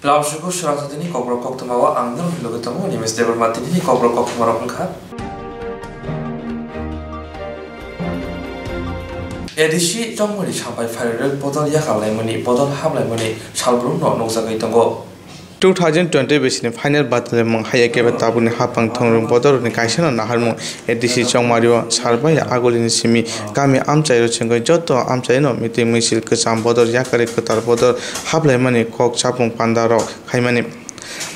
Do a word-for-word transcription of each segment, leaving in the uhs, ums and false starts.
Lamsuku srang satini kokborok koktwma o ang nokni logi tongo, Nimesh Debbarma. Tinini kokborok koktwma rok wngkha. A D C Chongmari sampai phairok bodol yakal laimani, bodol hap laimani salbrum no nukjagwi tongo. Two thousand twenty bisini final badalimung hai khe tabukni hapang thongrung bodolrokni kaisano naharmung A D C Chongmario Sarbaya Agulini simi kami amchaio chengwi joto amchaino meeting misil kwcham bodol yakarwi kwtal bodol haplaimani kok chapung pandarok khaimani.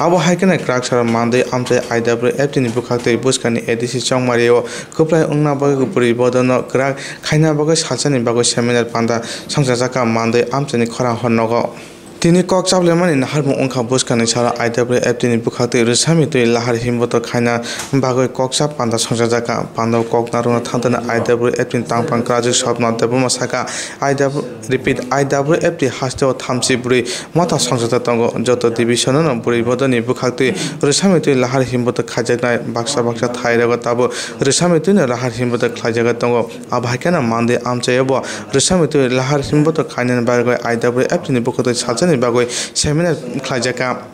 Abo hai kheno kwrak sara mandwi amchai I W F T ni bwkhaktwi bwskangni A D C Chongmario kwplai wngna bagwi bwrwi bodolno kwrak khaina bagwi salsani bagwi seminar panda songchajakha mandwi amchaini khorang hor nogo. Tini kok chaplaimani naharmung wngkha bwskangni sara I W F T ni bwkhaktwi rwsami twi lahar himboto khaina bagwi kok chap panda songchajakha. Pandao kok narwkna thangtani I W F T ni tangphang kwrajwk Swapna Debbarma sakha, I W, repeat, I W F T hasteo thamchi bwrwi motha songchajak tongo. Joto division-o no bwrwi bodolni bwkhaktwi rwsami twi lahar himboto khaijaknai baksa baksa thairogo tabuk rwsami twino lahar himboto khlaijagwi tongo. Abo hai kheno mandwi amchaio bo rwsami twi lahar himboto khainani bagwi I W F T ni bwkhaktwi salsani bagwi seminar khlaijakha.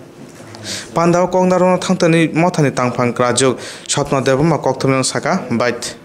Pandao kok narwkna thangtani mothani tangphang kwrajwk Swapna Debbarma koktwmano sakha, Bait.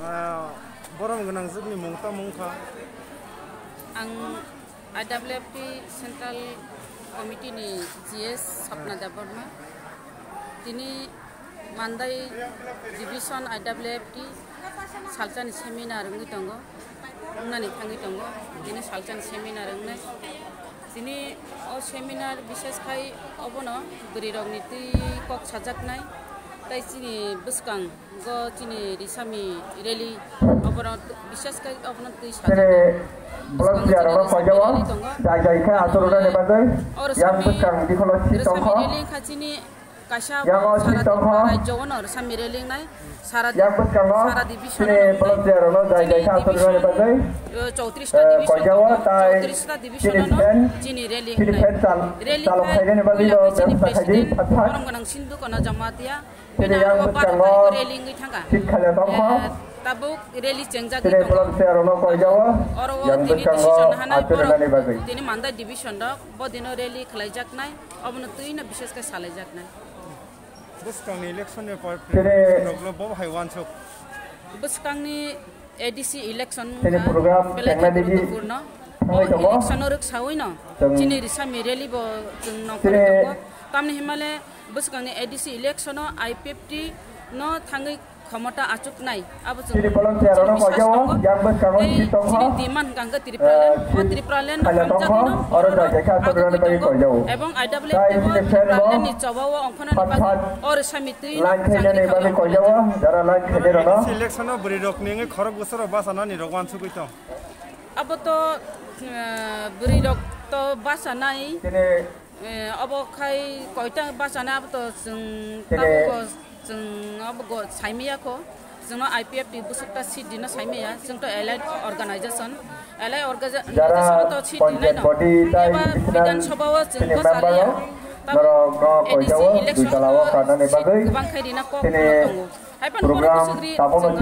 Ah, borom gwnangjwkni mung tamo wngkha? Ang I W F T Central Committee ni G S Sapna Debbarma. Tini Mandai Division I W F T salsani seminar wngwi tongo, wngnani thangwi tongo. Tini salsani seminar wngnai. Tini o seminar bishes khai obono bwrwirokni twi kok sajaknai, tei chini bwskang go chini risami rally, obono bishes khai obono twi sajaknai. Bwskang chini risami rally tongo. Jai jai khe aswk rwnani bagwi yang bwskang dikhulo si tongkho. Risami rally wngkha chini kaisa sara Tripura rajyo-o no risami rally wngnai. Sara, sara division-o no wngnai. Chini division, eh, chowtris ta division tongo, chowtris ta division-o no chini rally wngnai. Rally wngnai, puila khe chini president, borom gwnang Sindhu Kana Jamatia, bini aro o baro tarikh rally wngwi thangkha. Eh, tabuk rally chengjagwi tongo. Oro o tini decision hanai borok, tini Mandai division rok, bo dino rally khlaijaknai, obono twi no bishes khe salaijaknai. Bwskangni election ni preparation rokno bo hai uansuk. Bwskangni A D C election wngkha belai khe guruttopurno. O election o rwksaui no chini risami rally bo chwng nongkhorwi tongo. Tamni hwnmale bwskangni A D C election o I P F T no thangwi khomota achuknai. Abo chwng chini bolong chini tiyarano biswas koijago, tongo. Yang bwskango tei si tongkha, chini demand hwnkha hwnkhe Tripura Land. O Tripura Land no khaina hamjakgwi tongkha, no oro jai jai kha abo tongwi tongo. Ebong I W F T bo Tripura Land ni choba o ongkhornani bagwi o rwsami twi no line khainani bagwi koijago, jara line khainai rano. Election o bwrwi rok ni wngwi khorok bwswk rok bachanani rok uansugwi tong. Abo to, eh, bwrwi rok to bachanai. Chini Eh, obo khai koita bachana abo to chwng tabuk chwng obo go saimaya kho. Chwngno I P F T bwswkta seat rina saimaya, chwngto allied organization, allied organization to seat rinaino. Phiya ba Bidhan Sabha o chwng bwsa liya. Tamo A D C election o seat kwbang khai rina kok tongo. Hai phano borok bwswk ri chwng abo no.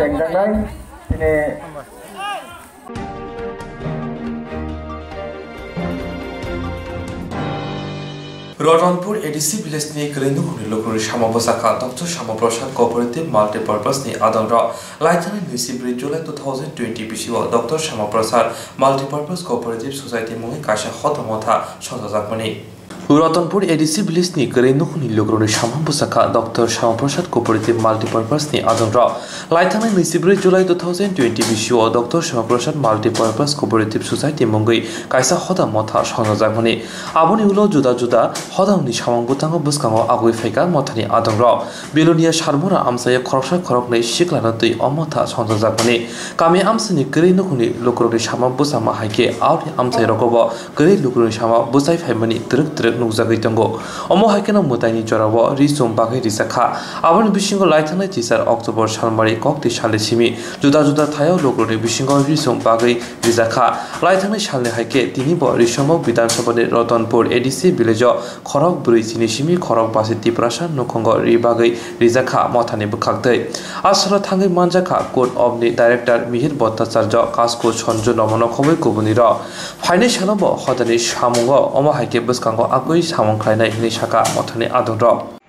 Ratanpur A D C village ni kwrwi nukhungni lukurokni samung bwsakha Doctor Shama Prasad Cooperative Multipurpose ni adongrok. Laithani nui si brwi July two thousand twenty bisio Doctor Shama Prasad Multipurpose Cooperative Society mungwi kaisa hoda motha songchajakmani. Ratanpur A D C village ni kwrwi nukhungni lukurokni samung bwsakha Doctor Shama Prasad Cooperative Multipurpose ni adongrok. Laithani nui si brwi July two thousand twenty bisio Doctor Shama Prasad Multipurpose Cooperative Society mungwi kaisa hoda motha songchajakmani. Aboni ulo juda juda hodani samung bwtango bwskango agwi phaikha mothani adongrok. Belonia Sarmura amchaio khoroksa khoroknwi siklano twi o motha songchajakmani. Kami amchaini kwrwi nukhungni lukurokni samung bwsama hai khe aoni amchairogobo kwrwi lukurokni samung bwchai phaimani twrwk twrwk nukjagwi tongo. Omo hai kheno mwtaini jorao ri chum bagwi rijakha. Aboni bisingo laithangnai teacher October salmari kok twi salni simi juda juda thaio lukurokni bisingo ri chum bagwi rijakha. Laithangnai salni hai khe tini bo Risomok Bidhan Sabha ni Ratanpur A D C village o khorok brwi chini simi khorok basi Tiprasa nukhungo ri bagwi rijakha mothani bwkhaktwi. Aswkno thangwi manjakha Court of ni Director Mihir Bhattacharya, Kasko Sanju Nomono khobwi kubunirok. Phainai salo bo hodani samungo omo hai khe bwskango agwi samung khlainai hwnwi sakha mothani adongrok.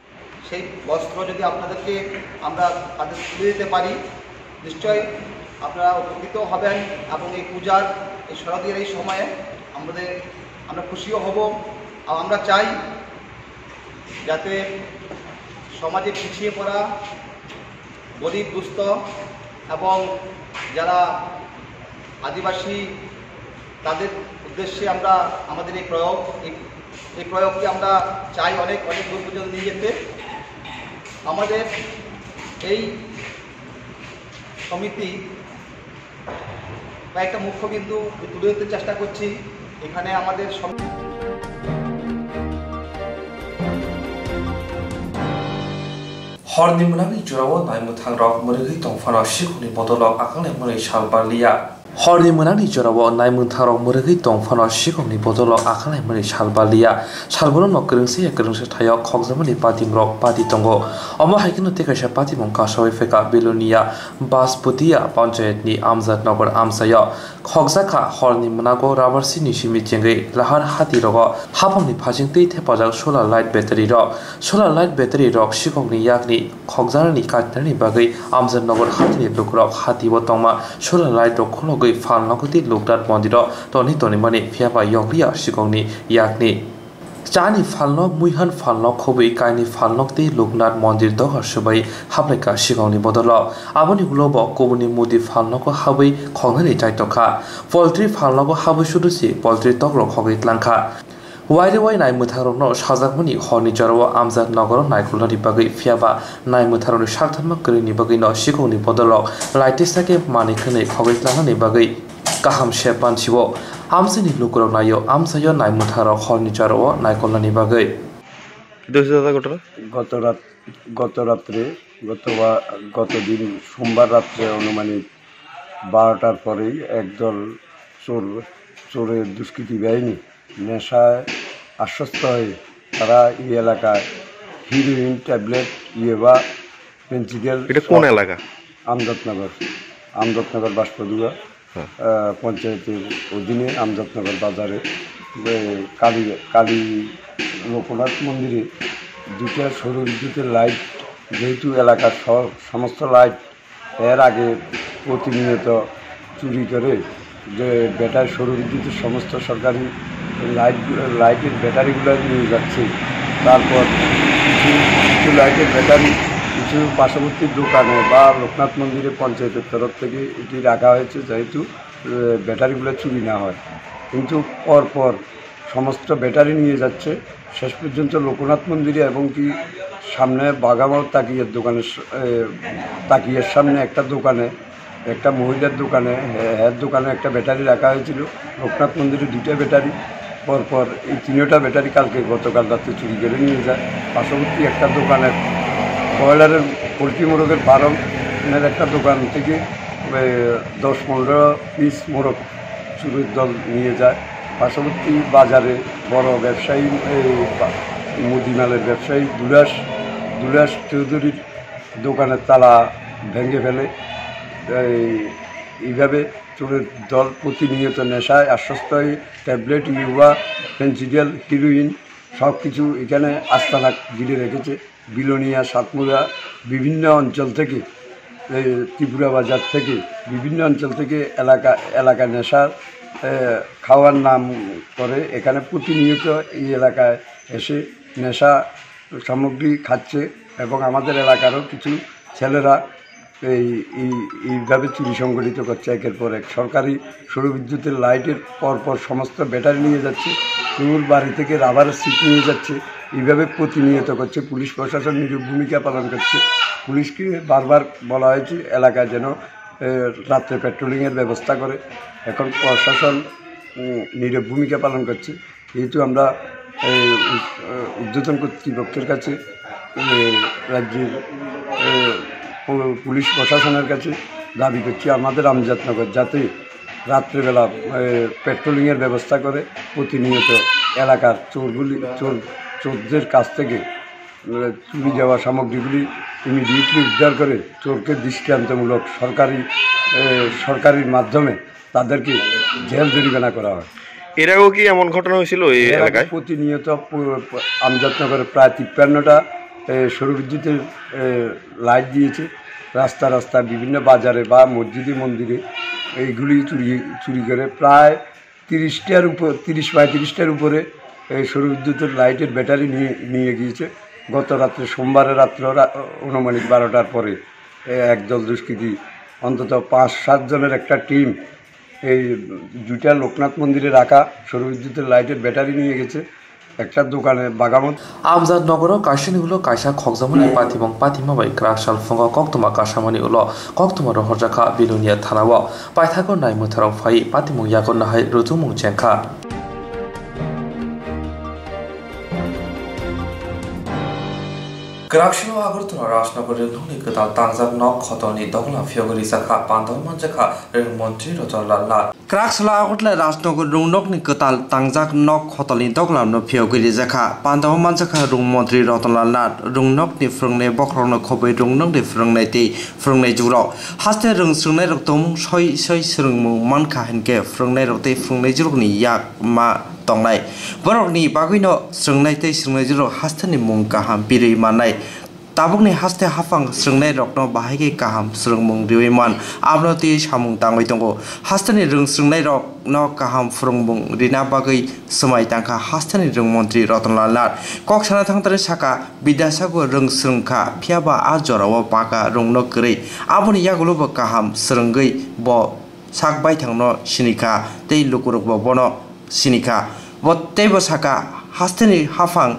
সেই বস্ত্র যদি আপনাদেরকে আমরা তাদের তুলে দিতে পারি, নিশ্চয়ই আপনারা উপকৃত হবেন এবং এই পূজার এই শারদীয়ার এই সময়ে আমাদের, আমরা খুশিও হব। আর আমরা চাই যাতে সমাজে পিছিয়ে পড়া, গরিব দুস্থ এবং যারা আদিবাসী, তাদের উদ্দেশ্যে আমরা আমাদের এই প্রয়োগ, এই, এই প্রয়োগটি আমরা চাই অনেক, অনেক দূর পর্যন্ত নিয়ে যেতে। আমাদের এই সমিতি কয়েকটা মুখ্য বিন্দু তুলে ধরতে চেষ্টা করছি। এখানে আমাদের সম- Horni mwnakni jorao naimwthangrok mwrwgwi tong phano sikhokni bodolo akanglai mwnwi sal barliya. Horni mwnakni jorao naimwthangrok mwrwgwi tong phano sikhokni bodolo akanglai mwnwi sal barliya. Sal borokno kwrwngsa ya kwrwngsa thaio khokjakmani patimrok pati tongo. Omo hai kheno tei kaisa patimung kasawi phaikha Belonia Basputiya Panchayatni Amjad Nagar amchaio. Khokjakha horni mwnago rubber sheet ni simi chengwi lahar hati rogo haphangni phasing twi thepajak solar light battery rok. Solar light battery rok sikhokni yakni khokjaknani katinani bagwi Amjad Nagar hatini lukurok hatio tongma solar light rok khulogwi phalnogo tei Loknath mondiro toni tonimani phiyaba yokliya sikhokni yakni. Chani phalno, muihan phalno khobwi kaini phalno tei Loknath mondir dogar swbai haplaikha sikhokni bodolo. Aboni ulo bo kubuni mudi phalnogo habwi khoknani chaitokha. Poultry phalnogo habwi sudu se poultry tokrok khogwi tlangkha. Waire wai naimwthangrokno sajakmani horni jorao Amjad Nogoro naikolnani bagwi phiyaba naimwthangrokni saktharma kwrwini bagwino sikhokni bodolrok laitisa khe manwi khwnwi khogwi tlangnani bagwi kaham se bansiwo. Amchaini lukurok naio, amchaio naimwthangrok horni jorao naikolnani bagwi. গত রাত, গত রাত্রে, গত বা-, গত দিন সোমবার রাত্রে আনুমানিক বারোটার পরেই একদল চোর, চোরের দুষ্কৃতী বাহিনী নেশায় আশ্বস্ত হয়ে তারা এই এলাকায় হিরোইন, ট্যাবলেট, ইয়াবা, পেন্সিডিল এটা কোন সহ এলাকা? আমজাদনগর, আমজাদনগর বাঁশপদুয়া, হ্যাঁ। আহ, পঞ্চায়েতের অধীনে আমজাদনগর বাজারে, এ, কালী, কালী লোকনাথ মন্দিরে দুইটা সৌর বিদ্যুতের লাইট, যেহেতু এলাকার স-, সমস্ত লাইট এর আগে প্রতিনিয়ত চুরি করে যে ব্যাটারি, সৌর বিদ্যুতের সমস্ত সরকারি লাইট, লাইটের ব্যাটারিগুলো নিয়ে যাচ্ছে। তারপর কিছু, কিছু লাইটের ব্যাটারি কিছু পার্শ্ববর্তী দোকানে বা লোকনাথ মন্দিরে পঞ্চায়েতের তরফ থেকে এটি রাখা হয়েছে, যেহেতু, এ, ব্যাটারিগুলো চুরি না হয়। কিন্তু পরপর সমস্ত ব্যাটারি নিয়ে যাচ্ছে। শেষ পর্যন্ত লোকনাথ মন্দিরে এবং কি সামনে বাগামাও তাকিয়ার দোকানের স-, এ, তাকিয়ার সামনে একটা দোকানে, একটা মহিলার দোকানে, হে-, হের দোকানে একটা ব্যাটারি রাখা হয়েছিল। লোকনাথ মন্দিরে দুইটা ব্যাটারি, পরপর এই তিনটা ব্যাটারি কালকে, গতকাল রাতে চুরি করে নিয়ে যায়। পার্শ্ববর্তী একটা দোকানের ব্রয়লারের পোলট্রি মোরগের ফার্ম, এর একটা দোকান থেকে, এ, দশ পনেরো পিস মোরগ চুরির দল নিয়ে যায়। পার্শ্ববর্তী বাজারে বড় ব্যবসায়ী, এই বা-, মুদিমালের ব্যবসায়ী দুলাস, দুলাস চৌধুরীর দোকানের তালা ভেঙে ফেলে। এই, এইভাবে চোরের দল প্রতিনিয়ত নেশায় আশ্বস্ত হয়ে ট্যাবলেট, ইয়াবা, ফেন্সিডিল, হিরোইন সব কিছু এখানে আস্তানা ঘিরে রেখেছে। বিলোনিয়া, সাতমুরা, বিভিন্ন অঞ্চল থেকে, এই ত্রিপুরা বাজার থেকে, বিভিন্ন অঞ্চল থেকে এলাকা, এলাকা নেশার, এ, খাওয়ার নাম করে এখানে প্রতিনিয়ত এই এলাকায় এসে নেশা সামগ্রী খাচ্ছে এবং আমাদের এলাকারও কিছু ছেলেরা এই, এই, এইভাবে চুরি সংগঠিত করছে একের পর এক। সরকারি সৌরবিদ্যুতের লাইটের পর পর সমস্ত ব্যাটারি নিয়ে যাচ্ছে, কেউর বাড়ি থেকে রাবারের সিট নিয়ে যাচ্ছে, এইভাবে প্রতিনিয়ত করছে। পুলিশ প্রশাসন নিরব ভূমিকা পালন করছে। পুলিশকে বারবার বলা হয়েছে এলাকায় যেন, এ, রাত্রে প্যাট্রোলিংয়ের ব্যবস্থা করে। এখন প্রশাসন, উম, নীরব ভূমিকা পালন করছে। যেহেতু আমরা এই উ-, ঊর্ধ্বতন কর্তৃপক্ষের কাছে, এ, রাজ্যের, এ, পু-, পুলিশ প্রশাসনের কাছে দাবি করছি, আমাদের আমজাদনগর যাতে রাত্রেবেলা, এ, প্যাট্রোলিংয়ের ব্যবস্থা করে প্রতিনিয়ত এলাকার চোরগুলি, চোর, চোরদের কাছ থেকে, এ, চুরি যাওয়া সামগ্রীগুলি ইমিডিয়েটলি উদ্ধার করে চোরকে দৃষ্টান্তমূলক সরকারি, এ, সরকারির মাধ্যমে তাদেরকে জেল জরিমানা করা হয়। এর আগেও কি এমন ঘটনা হয়েছিল এই এর আগে এলাকায়? প্রতিনিয়ত প-, প-, আমজাদনগরে প্রায় তিপ্পান্নটা, এ, সৌরবিদ্যুতের, এ, লাইট দিয়েছে। রাস্তা রাস্তা, বিভিন্ন বাজারে বা মসজিদে মন্দিরে এইগুলি চুরি, চুরি করে প্রায় তিরিশটার উপর, তিরিশ পঁয়ত্রিশটার উপরে এই সৌরবিদ্যুতের লাইটের ব্যাটারি নিয়ে, নিয়ে গিয়েছে। গত রাত্রে, সোমবারে রাত্র রা-, আনুমানিক বারোটার পরে, এ, একদল দুষ্কৃতী অন্তত পাঁচ সাত জনের একটা টিম এই দুইটা লোকনাথ মন্দিরে রাখা সৌরবিদ্যুতের লাইটের ব্যাটারি নিয়ে গেছে, একটা দোকানে বাগামত। Amjad nogoro kaisani ulo kaisa khokjakmani patimung, patima bai kwrak sal phungo koktwma kasamani ulo koktwma rohorjakha Bilonia thanao. Paithago nai mwtharok phai patimung yago nahai rwchukmung chengkha. Kwraksalo Agartala Rajnagar rwngnokni kwtal tangjak nok khotolni dogla phiyogwi rijakha, pandao manjakha rwng montri Ratan Lal Nath. Kwraksalo Agartala Rajnagar rwngnokni kwtal tangjak nok khotolni doglamno phiyogwi rijakha, pandao manjakha rwng montri Ratan Lal Nath. Rwngnokni phwrwngnai bokhorokno khobwi rwngnokni phwrwngnai tei phwrwngnai jugrok haste rwng swrwngnairok tongmung soi soi swrwngmung mankha hinkhe phwrwngnairok tei phwrwngnai jugrokni yak ma tongnai. Borokni bagwino swrwngnai tei swrwngnaijwkrok hasteni mung kaham birwi mannai. Tabukni haste haphang swrwngnairokno bahai khe kaham swrwngmung riwi man, abono twiwi samung tangwi tongo. Hasteni rwng swrwngnairokno kaham phwrwngmung rina bagwi swmai tangkha hasteni rwng montri Ratan Lal Nath. Kok sana thangtharwi saka, Bidyasagar rwng swrwngkha, phiyaba a jorao paka rwngno kwrwi. Aboni yagulobo kaham swrwngwi bo sak baithangno sinikha tei lukurokbo bono sinikha. Bo teibo saka hasteni haphang,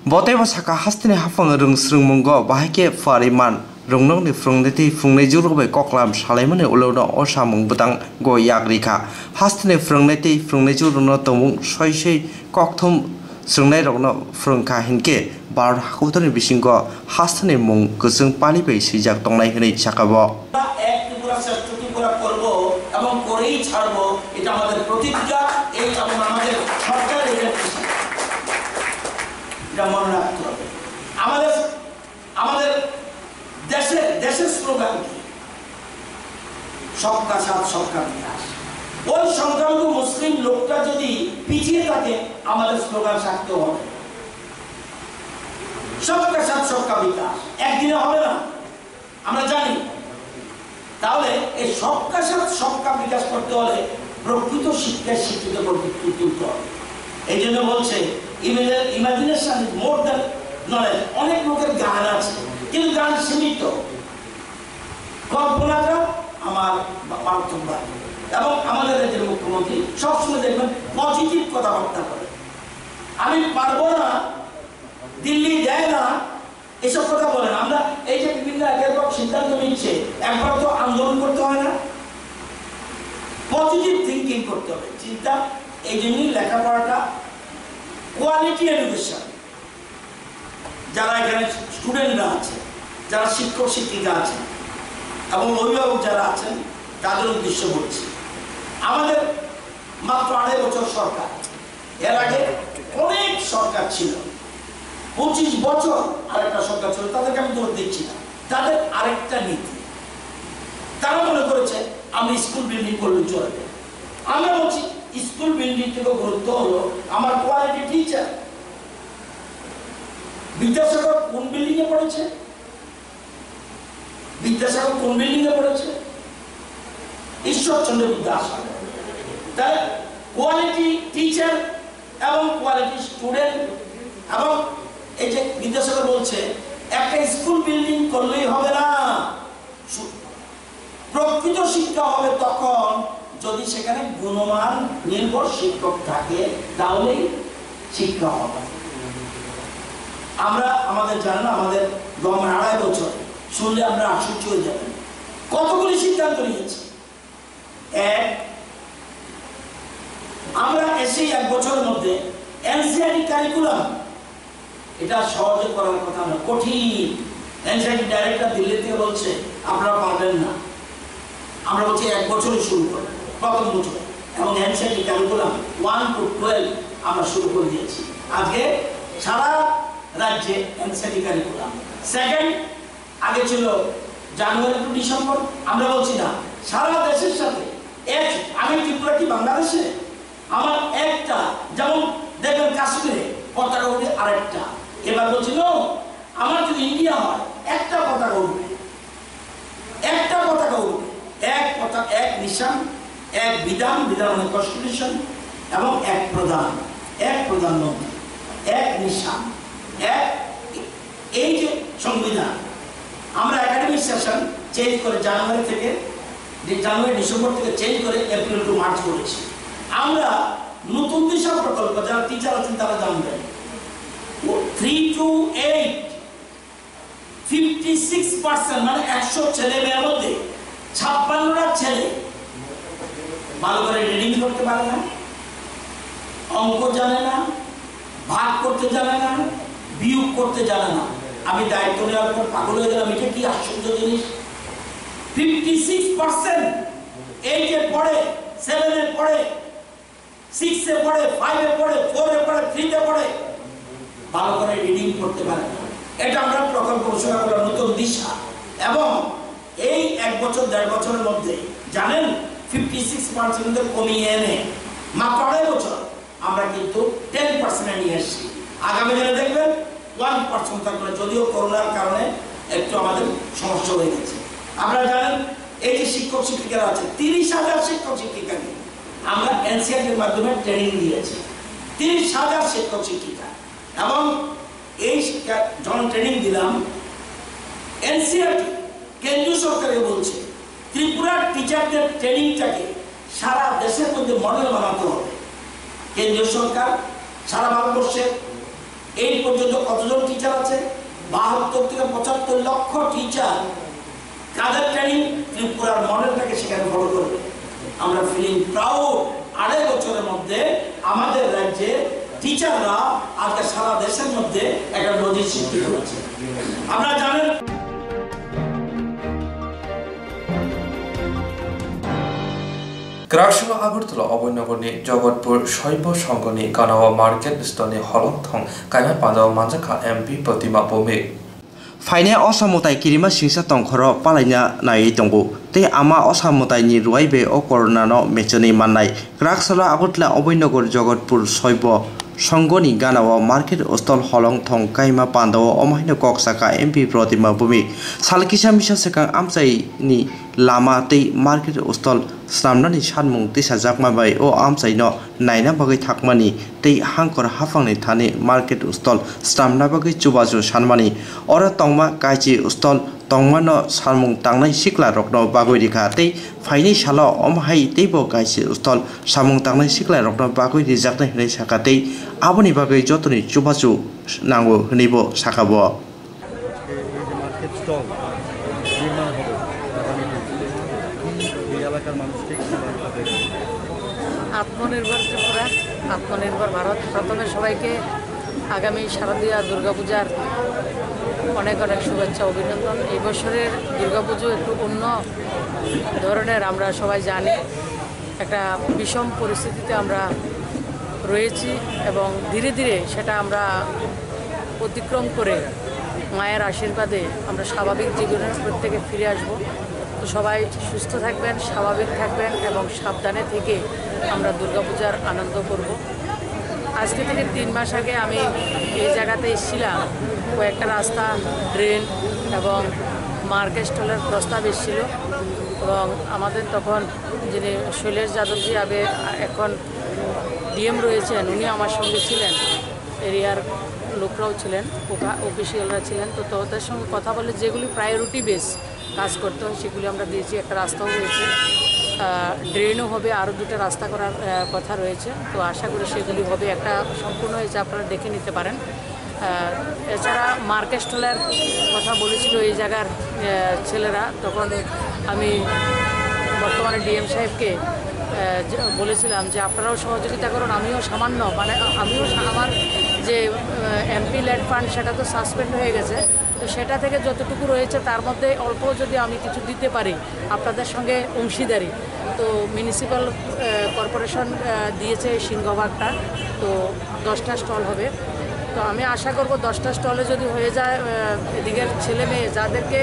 bo teibo saka hasteni haphang rwng swrwngmungo bahai khe phuarwi man. Rwngnokni phwrwngnai tei phwrwngnai jugrok bai koklam salaimani ulono o samung bwtang go yak rikha. Hasteni phwrwngnai tei phwrwngnai jugrokno tongmung soi soi kokthum swrwngnairokno phwrwngkha hinkhe Bharat hakotorni bisingo hasteni mung kwchwng pali bai swijak tongnai hwnwi sakha bo. এক ত্রিপুরা শ্রেষ্ঠ ত্রিপুরা করব এবং করেই ছাড়ব, এটা আমাদের প্রতিজ্ঞা, এই এবং আমাদের সরকার এটা নিশ্চিত। এটা মনে রাখতে হবে। আমাদের, আমাদের দেশের, দেশের স্লোগান কি? সবকা সাথ সবকা বিকাশ। ওই সংখ্যালঘু মুসলিম লোকটা যদি পিছিয়ে থাকে, আমাদের স্লোগান সার্থক হবে। সবকা সাথ সবকা বিকাশ একদিনে হবে না, আমরা জানি। তাহলে এই সবকা সাথ সবকা বিকাশ করতে হলে প্রকৃত শিক্ষায় শিক্ষিত করে তুলতে হবে। এই জন্য বলছে, "Imagine-, imagination is more than knowledge।" অনেক লোকের গান আছে, কিন্তু গান সীমিত। কল্পনাটা আমার মা-, মারাত্মক বাড়ে। এবং আমাদের রাজ্যের মুখ্যমন্ত্রী সবসময় দেখবেন পজিটিভ কথাবার্তা বলে। "আমি পারবো না, দিল্লি দেয় না", এসব কথা বলেন। আমরা এই যে বিভিন্ন একের পর সিদ্ধান্ত নিচ্ছে, একবার তো আন্দোলন করতে হয় না, পজিটিভ থিঙ্কিং করতে হবে। চিন্তা, এই জন্যই লেখাপড়াটা কোয়ালিটি এডুকেশন। যারা এখানে স্টুডেন্টরা আছে, যারা শিক্ষক শিক্ষিকা আছে, এবং অভিভাবক যারা আছেন, তাদের উদ্দেশ্যে বলছি, আমাদের মাত্র আড়াই বছর সরকার, এর আগে অনেক সরকার ছিল, পঁচিশ বছর আরেকটা সরকার ছিল, তাদেরকে আমি দোষ দিচ্ছি না। তাদের আরেকটা নীতি, তারা মনে করেছে আমরা স্কুল বিল্ডিং করলে চলবে। আমরা বলছি, স্কুল বিল্ডিং থেকে গুরুত্ব হলো আমার কোয়ালিটি টিচার। বিদ্যাসাগর কোন বিল্ডিং এ পড়েছে? বিদ্যাসাগর কোন বিল্ডিং এ পড়েছে? ঈশ্বরচন্দ্র বিদ্যাসাগর। তাহলে কোয়ালিটি টিচার এবং কোয়ালিটি স্টুডেন্ট, এবং এই যে বিদ্যাসাগর বলছে, একটা স্কুল বিল্ডিং করলেই হবে না, সু- প্রকৃত শিক্ষা হবে তখন যদি সেখানে গুণমান নির্ভর শিক্ষক থাকে, তাহলেই শিক্ষা হবে। আমরা আমাদের, জানেন, আমাদের গভর্নমেন্ট আড়াই বছর, শুনলে আমরা আশ্চর্য হয়ে যাবেন, কতগুলি সিদ্ধান্ত নিয়েছে। এক, আমরা এসে এক বছরের মধ্যে এনসিইআরটি কারিকুলাম এটা সহজে করার কথা নয়, কঠিন। এনসিইআরটি ডাইরেক্টর দিল্লি থেকে বলছে, "আপনারা পারবেন না।" আমরা বলছি, "এক বছরই শুরু করো, প্রথম বছর।" এবং NCERT curriculum one two twelve আমরা শুরু করে দিয়েছি। আজকে সারা রাজ্যে এনসিইআরটি কারিকুলাম। সেকেন্ড, আগে ছিল জানুয়ারি টু ডিসেম্বর, আমরা বলছি না, সারা দেশের সাথে এক। আমি ত্রিপুরা কি বাংলাদেশে? আমার একটা, যেমন দেখবেন কাশ্মীরে পতাকা উঠে আরেকটা, এবার বলছি, "No, আমার যদি ইন্ডিয়া হয়, একটা পতাকা উঠবে, একটা পতাকা উঠবে, এক পতাকা, এক নিশান, এক বিধান, বিধান মানে কনস্টিটিউশন, এবং এক প্রধান, এক প্রধানমন্ত্রী, এক নিশান, এক।" এই যে সংবিধান, আমরা একাডেমিক সেশন চেঞ্জ করে জানুয়ারি থেকে, ডি-, জানুয়ারি ডিসেম্বর থেকে চেঞ্জ করে এপ্রিল টু মার্চ করেছি। আমরা নতুন দিশা প্রকল্প, যারা টিচার আছেন তারা জানবেন, three two eight, fifty six percent, মানে একশো ছেলে মেয়ের মধ্যে ছাপ্পান্নটা ছেলে ভালো করে রিডিং করতে পারে না, অঙ্ক জানে না, ভাগ করতে জানে না, বিয়োগ করতে জানে না। আমি দায়িত্ব নেওয়ার পর পাগল হয়ে গেলাম, এটা কি আশ্চর্য জিনিস? ফিফটি সিক্স পার্সেন্ট এইটে পড়ে, সেভেনে পড়ে, সিক্সে পড়ে, ফাইভে পড়ে, ফোরে পড়ে, থ্রিতে পড়ে, ভালো করে রিডিং করতে পারে না। এটা আমরা প্রকল্প ঘোষণা করলাম, নতুন দিশা। এবং এই এক বছর, দেড় বছরের মধ্যে, জানেন, ফিফটি সিক্স পার্সেন্ট কমিয়ে এনে মাত্র আড়াই বছর আমরা কিন্তু টেন পার্সেন্টে নিয়ে এসেছি। আগামী দিনে দেখবেন ওয়ান পার্সেন্ট থাকবে, যদিও করোনার কারণে একটু আমাদের সমস্যা হয়ে গেছে। আপনারা জানেন, এই যে শিক্ষক শিক্ষিকারা আছে, তিরিশ হাজার শিক্ষক শিক্ষিকা নিয়ে আমরা এনসিইআরটির মাধ্যমে ট্রেনিং দিয়েছি, তিরিশ হাজার শিক্ষক শিক্ষিকা। এবং এই শিক্ষা যখন ট্রেনিং দিলাম, এনসিইআরটি কেন্দ্রীয় সরকারকে বলছে ত্রিপুরার টিচারদের ট্রেনিংটাকে সারা দেশের মধ্যে মডেল বানাতে হবে। কেন্দ্রীয় সরকার সারা ভারতবর্ষে এই পর্যন্ত কতজন টিচার আছে? বাহাত্তর থেকে পঁচাত্তর লক্ষ টিচার, তাদের ট্রেনিং ত্রিপুরার মডেলটাকে সেখানে ফলো করবে। আমরা ফিলিং প্রাউড, আড়াই বছরের মধ্যে আমাদের রাজ্যে টিচাররা আজকে সারা দেশের মধ্যে একটা নজির সৃষ্টি করেছে। আপনারা জানেন, Kwrak salo Agartala Oboinogorni Jogotpur Soibo Songhoni ganao market stall-ni holongthong kaima pandao manjakha M P Protima Bhowmik. Phainai o samung tai kirima singsa tongkhoro palaina naiwi tongo, tei ama o samung taini rwai bai o corona no mechenwi mannai. Kwrak salo Agartala Oboinogar Jogotpur Soibo Songhoni ganao market stall holongthong kaima pandao omo haino kok saka M P Protima Bhowmik. Sal kisa misa swkang amchaini lama tei market stall swnamnani sanmung tisajakma bai o amchaino naina bagwi thakmani tei hangkor haphangni thani market stall swnamna bagwi chubachu sanmani. Oro tongma kaisi stall tongmano samung tangnai siklarokno bagwi rikha tei phainai salo omo hai teibo kaisi stall samung tangnai siklarokno bagwi rijaknai hwnwi sakha tei aboni bagwi jotoni chubachu nango hwnwibo sakha bo. আজকে এই যে market stall নির্মাণ হবে আগামী দিনে, কি এই এলাকার মানুষকে কিভাবে খাবে? আত্মনির্ভর ত্রিপুরা, আত্মনির্ভর ভারত। প্রথমে সবাইকে আগামী শারদীয়া দুর্গাপূজার অনেক অনেক শুভেচ্ছা, অভিনন্দন। এই বছরের দুর্গাপুজো একটু অন্য ধরনের, আমরা সবাই জানি একটা বিষম পরিস্থিতিতে আমরা রয়েছি এবং ধীরে ধীরে সেটা আমরা অতিক্রম করে মায়ের আশীর্বাদে আমরা স্বাভাবিক জীবনের প্রত্যেকে ফিরে আসব। তো সবাই সুস্থ থাকবেন, স্বাভাবিক থাকবেন এবং সাবধানে থেকে আমরা দুর্গাপূজার আনন্দ করব। আজকে থেকে তিন মাস আগে আমি এই জায়গাতে এসেছিলাম, কয়েকটা রাস্তা, ড্রেন এবং মার্কেট স্টলের প্রস্তাব এসেছিল এবং আমাদের তখন যিনি শৈলেশ যাদবজি আগে এখন ডিএম রয়েছেন, উনি আমার সঙ্গে ছিলেন, এরিয়ার লোকরাও ছিলেন, অফিসিয়ালরা ছিলেন। তো তাদের সঙ্গে কথা বলে যেগুলি প্রায়োরিটি বেস কাজ করতে হয় সেগুলি আমরা দিয়েছি। একটা রাস্তাও হয়েছে, ড্রেনও হবে, আরও দুটো রাস্তা করার কথা রয়েছে। তো আশা করি সেগুলি হবে, একটা সম্পূর্ণ হয়েছে, আপনারা দেখে নিতে পারেন। এছাড়া মার্কেট স্টলের কথা বলেছিল এই জায়গার ছেলেরা, তখন আমি বর্তমানে ডিএম সাহেবকে বলেছিলাম যে আপনারাও সহযোগিতা করুন। আমিও সামান্য, মানে আমিও আমার যে এমপি লেড ফান্ড, সেটা তো সাসপেন্ড হয়ে গেছে। তো সেটা থেকে যতটুকু রয়েছে তার মধ্যে অল্প যদি আমি কিছু দিতে পারি, আপনাদের সঙ্গে অংশীদারি। তো মিউনিসিপ্যাল কর্পোরেশন দিয়েছে সিংহভাগটা, তো দশটা স্টল হবে। তো আমি আশা করব দশটা স্টলে যদি হয়ে যায়, এদিকের ছেলে মেয়ে যাদেরকে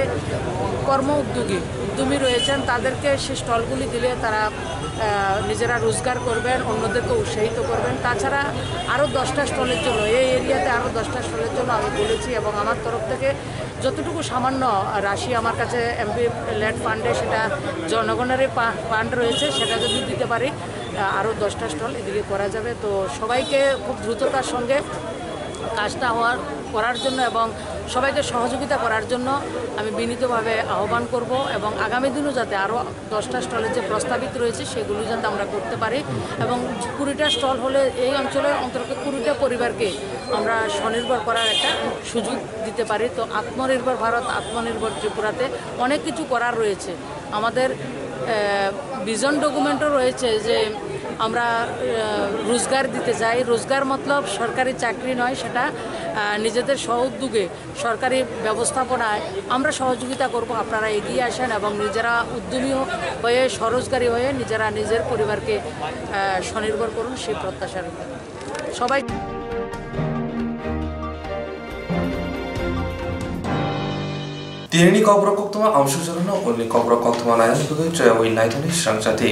কর্ম উদ্যোগী, উদ্যমী রয়েছেন, তাদেরকে সেই স্টলগুলি দিলে তারা নিজেরা রোজগার করবেন, অন্যদেরকে উৎসাহিত করবেন। তাছাড়া আরও দশটা স্টলের জন্য, এই এরিয়াতে আরও দশটা স্টলের জন্য আমি বলেছি এবং আমার তরফ থেকে যতটুকু সামান্য রাশি আমার কাছে এমপি লেড ফান্ডে, সেটা জনগণেরই ফান্ড রয়েছে, সেটা যদি দিতে পারি, আরও দশটা স্টল এদিকে করা যাবে। তো সবাইকে খুব দ্রুততার সঙ্গে কাজটা হওয়ার করার জন্য এবং সবাইকে সহযোগিতা করার জন্য আমি বিনীতভাবে আহ্বান করব এবং আগামী দিনও যাতে আরও দশটা স্টলের যে প্রস্তাবিত রয়েছে সেগুলো যাতে আমরা করতে পারি এবং কুড়িটা স্টল হলে এই অঞ্চলের অন্তত কুড়িটা পরিবারকে আমরা স্বনির্ভর করার একটা সুযোগ দিতে পারি। তো আত্মনির্ভর ভারত, আত্মনির্ভর ত্রিপুরাতে অনেক কিছু করার রয়েছে। আমাদের ভিশন ডকুমেন্টও রয়েছে যে আমরা রোজগার দিতে চাই। রোজগার মতলব সরকারি চাকরি নয়, সেটা নিজেদের স্বউদ্যোগে সরকারি ব্যবস্থাপনায় আমরা সহযোগিতা করব। আপনারা এগিয়ে আসেন এবং নিজেরা উদ্যমী হয়ে, স্বরোজগারী হয়ে নিজেরা নিজের পরিবারকে স্বনির্ভর করুন, সেই প্রত্যাশা রইল। সবাই Tinini kokborok koktwma amsuk jorano ulni kokborok koktwma nainani bagwi chayawui naithani srangchati.